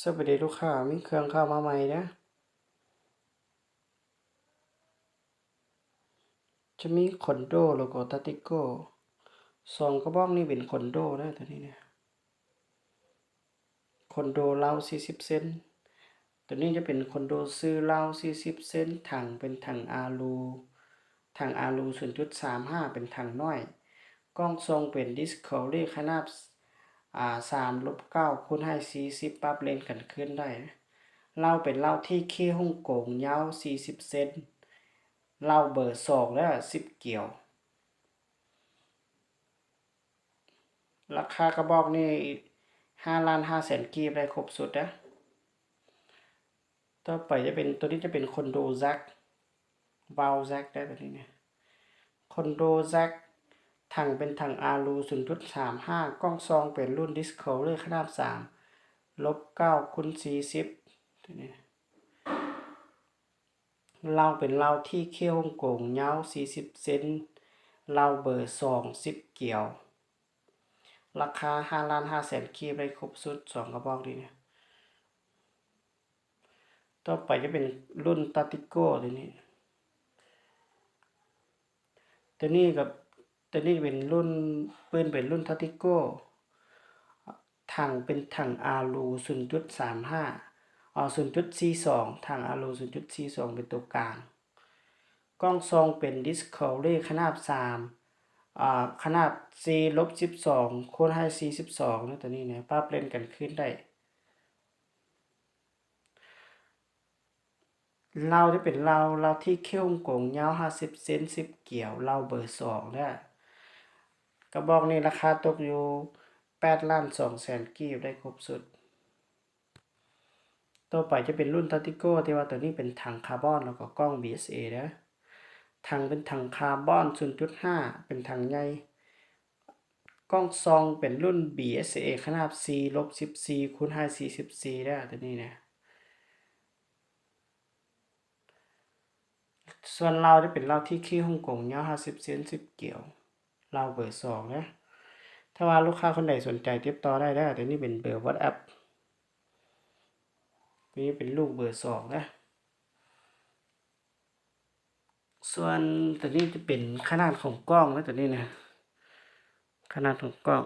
ສະບາຍດີລູກຄ້າ, ມີເຄື່ອງເຂົ້າມາໃໝ່ເດີ້. ຈະມີຄອນໂດ ແລ້ວກໍຕາຕິໂກ້. ສອງກະບອກນີ້ເປັນຄອນໂດເດີ້ ໂຕນີ້ນະ. ຄອນໂດລາວສີ່ສິບເຊັນ. ໂຕນີ້ຈະເປັນຄອນໂດຊື່ລາວສີ່ສິບເຊັນ, ຖັງເປັນຖັງອາລູ, ຖັງອາລູສູນຈຸດສາມຫ້າ ເປັນຖັງນ້ອຍ. ກ້ອງສ່ອງເປັນ Discovery ຂະໜາດ ອາ ສາມລົບເກົ້າ ຄູນໃຫ້ສີ່ສິບ ປັບເລນກັນຄືນໄດ້. ລາວເປັນລາວທີ່ເຄຮົງກົງ ຍາວສີ່ສິບເຊັນ, ລາວເບີສອງ ແລະ ສິບກຽວ. ລາຄາກະບອກນີ້ ຫ້າລ້ານຫ້າແສນກີບ ໄດ້ຄົບຊຸດເດີ້. ຕໍ່ໄປຈະເປັນ ໂຕນີ້ຈະເປັນຄອນໂດແຊັກ, ວາວແຊັກໄດ້ ໂຕນີ້ນະ. ຄອນໂດແຊັກ, ຖັງເປັນຖັງອາລູສູນຈຸດສາມຫ້າ, ກ້ອງສ່ອງເປັນລຸ້ນ Discovery ຂະໜາດສາມລົບເກົ້າ ຄູນສີ່ສິບ ໂຕນີ້ນະ. ລາວເປັນລາວທີ່ເຄຮົງກົງ ຍາວສີ່ສິບເຊັນ, ລາວເບີສອງ ສິບກຽວ. ລາຄາ ຫ້າລ້ານຫ້າແສນກີບ ໄດ້ຄົບຊຸດ ສອງກະບອກນີ້ນະ. ຕໍ່ໄປຈະເປັນລຸ້ນຕາຕິໂກ້ ໂຕນີ້. ໂຕນີ້ກະ ໂຕນີ້ເປັນລຸ້ນ ປືນເປັນລຸ້ນຕາຕິໂກ້, ຖັງເປັນຖັງອາລູສູນຈຸດສາມຫ້າ ເອົາ ສູນຈຸດສີ່ສອງ, ຖັງອາລູສູນຈຸດສີ່ສອງ ເປັນໂຕກາງ. ກ້ອງສ່ອງເປັນ Discovery ຂະໜາດສາມ ອາ ຂະໜາດສີ່ລົບສິບສອງ ຄູນໃຫ້ສີ່ສິບສອງ ເນາະ ໂຕນີ້ນະ, ປັບເລນກັນຄືນໄດ້. ລາວຈະເປັນລາວ ລາວທີ່ເຄຮົງກົງ ຍາວຫ້າສິບເຊັນ ສິບກຽວ, ລາວເບີສອງເດີ້. ກະບອກນີ້ລາຄາຕົກຢູ່ ແປດລ້ານສອງແສນກີບ ໄດ້ຄົບຊຸດ. ຕໍ່ໄປຈະເປັນລຸ້ນຕາຕິໂກ້ ທີ່ວ່າໂຕນີ້ເປັນຖັງຄາບອນ ແລ້ວກໍກ້ອງ BSA ເດີ້. ຖັງເປັນຖັງຄາບອນ ສູນຈຸດຫ້າ ເປັນຖັງໃຫຍ່. ກ້ອງສ່ອງເປັນລຸ້ນ BSA ຂະໜາດສີ່ລົບສິບສີ່ ຄູນໃຫ້ສີ່ສິບສີ່ເດີ້ ໂຕນີ້ນະ. ສ່ວນລາວຈະເປັນລາວທີ່ເຄຮົງກົງ ຍາວຫ້າສິບເຊັນ ສິບກຽວ, ລາວເບີສອງເດີ້. ຖ້າວ່າລູກຄ້າຄົນໃດສົນໃຈຕິດຕໍ່ໄດ້ເດີ້. ໂຕນີ້ເປັນເບີ WhatsApp, ໂຕນີ້ເປັນລູກເບີສອງເດີ້. ສ່ວນໂຕນີ້ຈະເປັນຂະໜາດຂອງກ້ອງເດີ້ ໂຕນີ້ນະ, ຂະໜາດຂອງກ້ອງ.